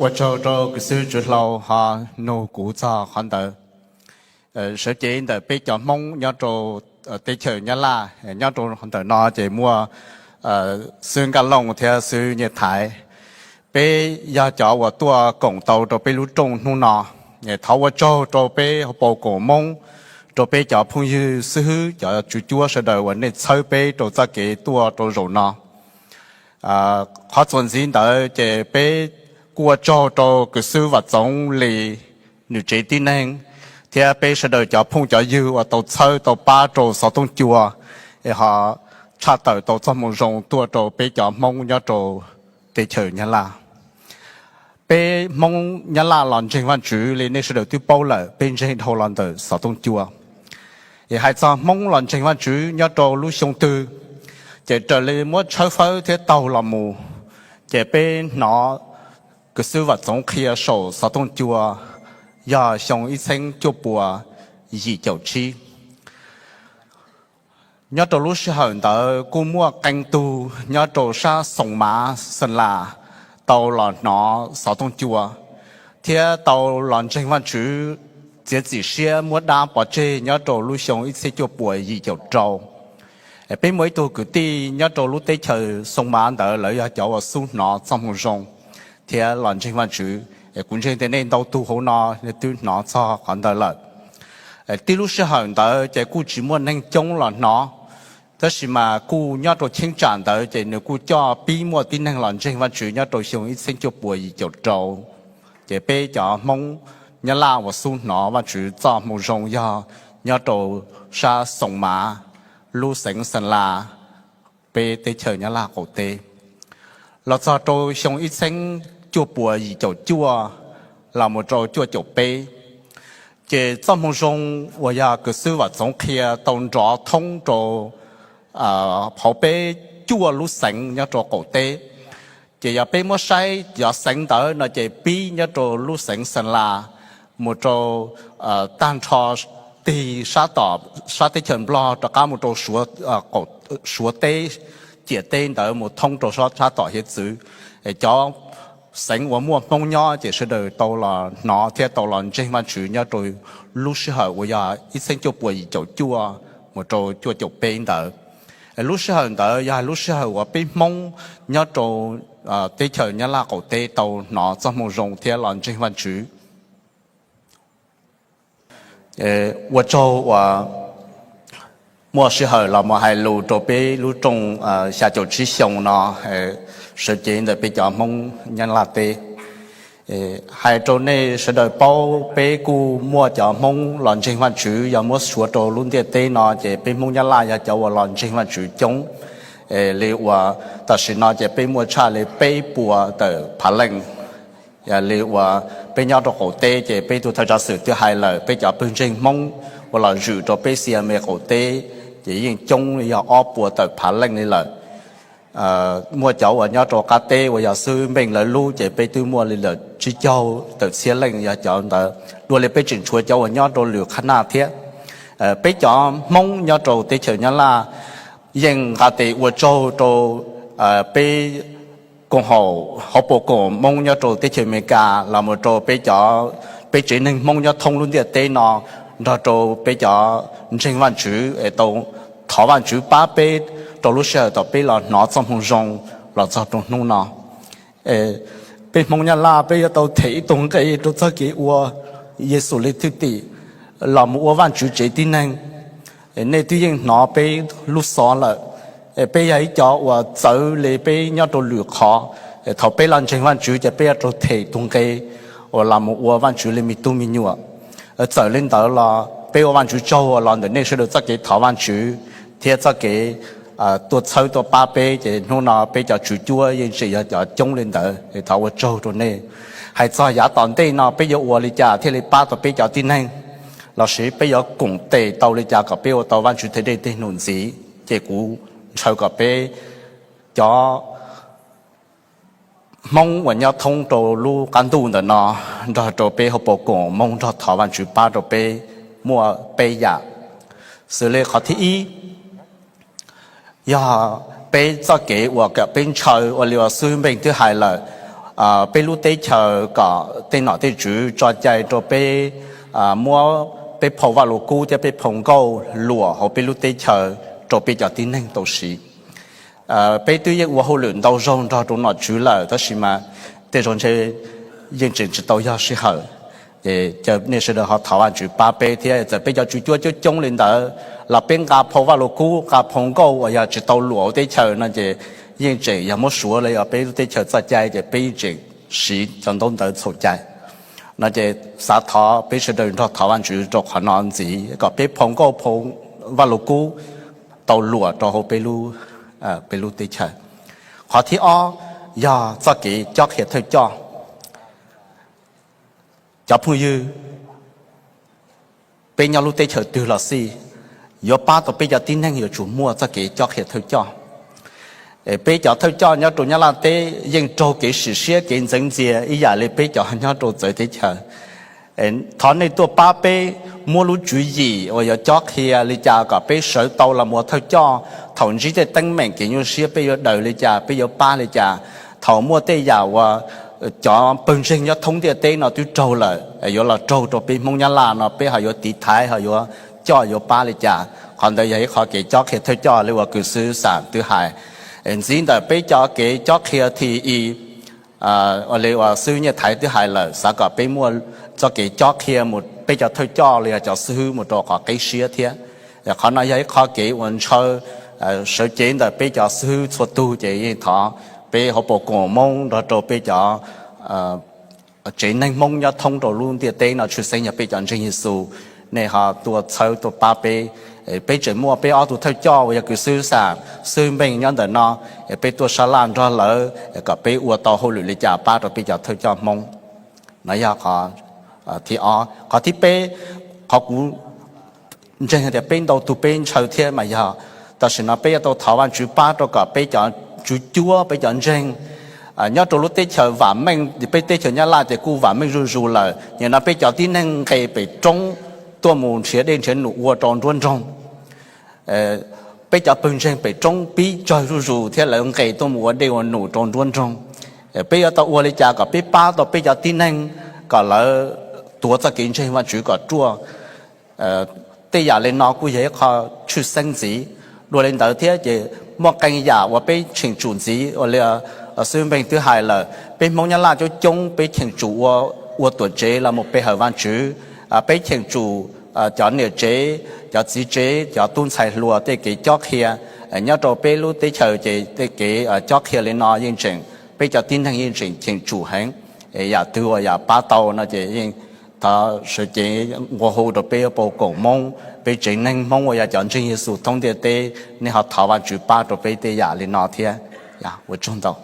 Ua tsaug rau kwv xwb Tswv Hlau ho nug kuv txog qhov ntawd. Sawv cev ntawm peb cov Hmoob nyob rau teb chaws Nyab Laj, nyob rau ntawm no ces muaj xwb Nkaj Looj thiab xwb Nyiaj Thaiv. Peb yog cov uas tuaj koom tau rau peb lub rooj hnub no. Thov ua tsaug rau peb hauv paus koom Hmoob, rau peb cov phooj ywg xib hwb, cov tswv cuab sawv daws uas nej txhawb peb rau txoj kev tuaj rau zaum no. Qhov txuas ntxiv ntawd ces peb kuj ua tsaug rau kwv xwb Vam Txoov Lis, nws tsev tib neeg, thiab peb sawv daws cov phooj cov ywg uas tau txhawb tau pab rau xov tooj cua es ho tshaj tawm tau txoj moo zoo tuaj rau peb cov Hmoob nyob rau teb chaws Nyab Laj. Peb Hmoob Nyab Laj los ntseeg Vajtswv li nej sawv daws twb paub lawm, peb ntseeg dhau los ntawm xov tooj cua. Es hais txog Hmoob los ntseeg Vajtswv nyob rau lub xyoo twg, ces raws li muab tshawb fawb thiab taug los mus, ces peb hnov kwv xwb Vam Txoov qhia saum xov tooj cua yog xyoo ib txhiab cuaj puas yim caum tsib. Nyob rau lub sij hawm ntawd kuj muaj qee tug nyob rau sab Xoos Mav Xeem Las tau los hnov xov tooj cua thiab tau los ntseeg Vajtswv, txiav txim siab muab dab pov tseg nyob rau lub xyoo ib txhiab cuaj puas yim caum rau. Peb muaj ib tug kwv tij nyob rau lub teb chaws Xoos Mav ntawd, lawv yog cov uas xub hnov txoj moo zoo thiab los ntseeg Vajtswv. Kuv ntseeg tias nej ntau tug hauv no twb hnov txog qhov ntawd lawm. Tib lub sij hawm ntawd ces kuj tsis muaj neeg coob los hnov, tab sis mas kuj nyob rau cheeb tsam ntawd ces nws kuj coj pib muaj tib neeg los ntseeg Vajtswv nyob rau xyoo ib txhiab cuaj puas yim caum rau. Ces peb cov Hmoob Nyab Laj uas xub hnov Vajtswv txoj moo zoo yog nyob rau sab Xoos Mav, lub xeev Xeem Las, peb teb chaws Nyab Laj qaum teb. Los txog rau xyoo ib txhiab cuaj puas yim caum cuaj los mus rau cuaj caum peb, ces txoj moo zoo uas yog kwv xwb Vam Txoov qhia tau nrov thoob rau hauv peb cuaj lub xeev nyob rau qaum teb. Ces yog peb muab saib cov xeev ntawd no ces pib nyob rau lub xeev Xeem Las mus rau tag nrho tig sab tom, sab teb chaws Nplog rov qab mus rau Suav teb, ciam teb ntawd mus thoob rau sab tom hiav txwv. Cov xeev uas muaj Hmoob nyob ces sawv daws tau los hnov thiab tau los ntseeg Vajtswv nyob rau lub sij hawm uas yog ib txhiab cuaj puas yim caum cuaj mus rau cuaj caum peb ntawd. Lub sij hawm ntawd yog lub sij hawm uas peb Hmoob nyob rau teb chaws Nyab Laj qaum teb tau hnov txoj moo zoo thiab los ntseeg Vajtswv. Ua tsaug uas muaj sij hawm los mus hais lus rau peb lub rooj xya caum tsib xyoo no, sawv cev ntawm peb cov Hmoob Nyab Laj teb. Hais rau nej sawv daws paub, peb kuj muaj cov Hmoob los ntseeg Vajtswv, yog muab suav rau lub ntiaj teb no ces peb Hmoob Nyab Laj yog cov uas los ntseeg Vajtswv coob. Li uas tam sim no ces peb muaj tshaj li peb puas tawm phav leej. Yog li uas peb nyob rau qaum teb ces peb tus thawj tsav xwm twb hais lawm, peb cov pawg ntseeg Hmoob uas los zwm rau peb xia me qaum teb ces yeej coob li yog ob puas tawm phav leej li lawm. Muaj cov uas nyob rau qab teb uas yog xib hwb Npeej lawv lub ces peb twb muaj li lawm tsib caug tawm txhiab leej yog cov ntawd, dua li peb tseem tshuav cov uas nyob rau lwm qhab naj thiab. Peb cov Hmoob nyob rau teb chaws Nyab Laj yeej nqa tes ua tsaug rau peb koom haum hauv paus koom Hmoob nyob rau teb chaws Amelikas los mus rau peb cov, peb tsev neeg Hmoob nyob thoob lub ntiaj teb no, nrog rau peb cov ntseeg Vajtswv es tau thov Vajtswv pab peb rau lub sij hawm thaum peb los hnov txoj moo zoo los txog rau hnub no. Peb Hmoob Nyab Laj peb yuav tau them ib tug nqe rau txoj kev ua Yexus li thwj tim los mus ua Vajtswv tsev tib neeg. Nej twb yeej hnov peb lub xov lawm. Peb yog ib cov uas txawv li peb nyob rau lwm qhov. Thaum peb los ntseeg Vajtswv ces peb yuav tau them tus nqe uas los mus ua Vajtswv li me tub me nyuam. Txawm li ntawd los peb ua Vajtswv tsaug uas los ntawm nej sawv daws txoj kev thov Vajtswv thiab txoj kev tuaj txhawb tuaj pab peb ces hnub no peb cov tswv cuab yeej tseem yog cov coob li ntawd. Thov ua tsaug rau nej. Hais txog yav tom ntej no peb yuav ua li cas thiaj li pab tau peb cov tib neeg, lossis peb yuav koom tes tau li cas kom peb ua tau Vajtswv tej dej tej num ntxiv, ces kuv ntshaw kom peb cov Hmoob uas nyob thoob rau lub qab ntuj ntawm no nrog rau peb hauv paus koom Hmoob nrog thov Vajtswv pab rau peb muaj peb yam. Xws li qhov thib ib, yog peb txoj kev uas kom peb ntshaw ua li uas xib hwb Npeej twb hais lawm, peb lub teb chaws kom tej nom tej tswv tso cai rau peb muab peb phau Vaj Lug Kub thiab peb phau nkauj luam hauv peb lub teb chaws rau peb cov tib neeg tau siv. Peb twb yeej ua hauj lwm ntau zaug nrog rau nom tswv lawm tab sis mas tej zaum ntshe yeej tseem tsis tau yog sij hawm. Ces caw nej sawv daws ho thov Vajtswv pab peb thiab. Txawm peb cov tswv cuab coob coob li ntawd los peb nqa phau Vaj Lug Kub, nqa phau nkauj uas yog tsis tau luam hauv teb chaws no ces yeej tseem yog muab suav li os, peb lub teb chaws txoj cai ces peb yeej tseem siv cov ntaub ntawv txhaum cai no. Ces xav thov peb sawv daws nrog thov Vajtswv rau qhov no ntxiv kom peb phau nkauj, phau Vaj Lug Kub tau luam rau hauv peb lub teb chaws. Qhov thib ob yog txoj kev cob qhia thawj coj. Cov phooj ywg, peb nyob lub teb chaws twg los xij, yuav pab tau peb cov tib neeg yuav tsum muaj txoj kev cob qhia thawj coj. Peb cov thawj coj nyob rau Nyab Laj teb yeej raug kev sim siab kev ntxeev ntxias ib yam li peb cov nyob rau txawv teb chaws. Thov nej tuaj pab peb muab lub tswv yim uas yuav cob qhia li cas kom peb sawv tau los mus ua thawj coj. Thaum ntsib tej teeb meem kev nyuaj siab peb yuav daws li cas, peb yuav pab li cas. Thaum muaj tej yam uas cov pawg ntseeg nyob thoob ntiaj teb no twb raug lawm yuav los raug rau peb Hmoob Nyab Laj no peb ho yuav tiv thaiv ho yuav coj yuav pab li cas. Qhov ntawd yog ib qhov kev cob qhia thawj coj li uas kws xib hwb Xam twb hais. Ntxiv ntawm peb cov kev cob qhia thib ib li uas xib hwb Nyiaj Thaiv twb hais lawm, xav kom peb muaj txoj kev cob qhia mus peb cov thawj coj los yog cov xib hwb mus rau qhov qib siab thiab. Qhov no yog ib qhov kev uas ntshaw sawv cev ntawm peb cov xib hwb txhua tug ces yeej thov peb hauv paus koom Hmoob nrog rau peb cov tsev neeg Hmoob nyob thoob rau lub ntiaj teb no tshwj xeeb yog peb cov ntseeg Yexus, nej ho tuaj txhawb tuaj pab peb. Peb tseem muaj peb ob tug thawj coj uas yog kws xib hwb Xam, xib hwb Npeej nyob ntawm no, peb tuaj sab laj nrog lawv kom peb ua tau hauj lwm li cas pab rau peb cov thawj coj Hmoob. No yog qhov thib ob. Qhov thib peb, qhov kuv ntseeg tias peb ntau tug peb ntshaw thiab mas yog tam sim no peb yuav tau thov Vajtswv pab rau kom peb cov tswv cuab peb cov ntseeg nyob rau lub teb chaws vam meej, peb teb chaws Nyab Laj ces kuj vam meej zuj zus lawm, nim no peb cov tib neeg nqes pem roob tuaj mus nrhiav dej nrhiav num ua rau nruab nroog. Peb cov pawg ntseeg pem roob pib tsawg zuj zus thiab lawv nqes tuaj mus ua dej ua num rau nruab nroog. Peb yuav tau ua li cas kom peb pab tau peb cov tib neeg kom lawv tuav txoj kev ntseeg Vajtswv kom ruaj. Tej yam li no kuj yog ib qho tshwj xeeb ntxiv. Dua li ntawd thiab ces muaj qee yam uas peb cheem tsum ntxiv uas li xib hwb Npeej twb hais lawm, peb Hmoob Nyab Laj coob coob peb cheem tsum ua, ua tuam tsev los mus pe hawm Vajtswv. Peb cheem tsum cov niam tsev, cov txiv tsev, cov tub ntxhais hluas tej kev cob qhia nyob rau peb lub teb chaws ces tej kev cob qhia li no yeej tseem, peb cov tib neeg yeej tseem cheem tsum heev. Yam twg uas yam pab tau no ces yeej thov sawv cev nqua hu rau peb paus koom Hmoob, peb tsev neeg Hmoob uas yog cov ntseeg Yexus thoob ntiaj teb, nej ho thov Vajtswv pab rau peb tej yam li no thiab. Ua tsaug ntau.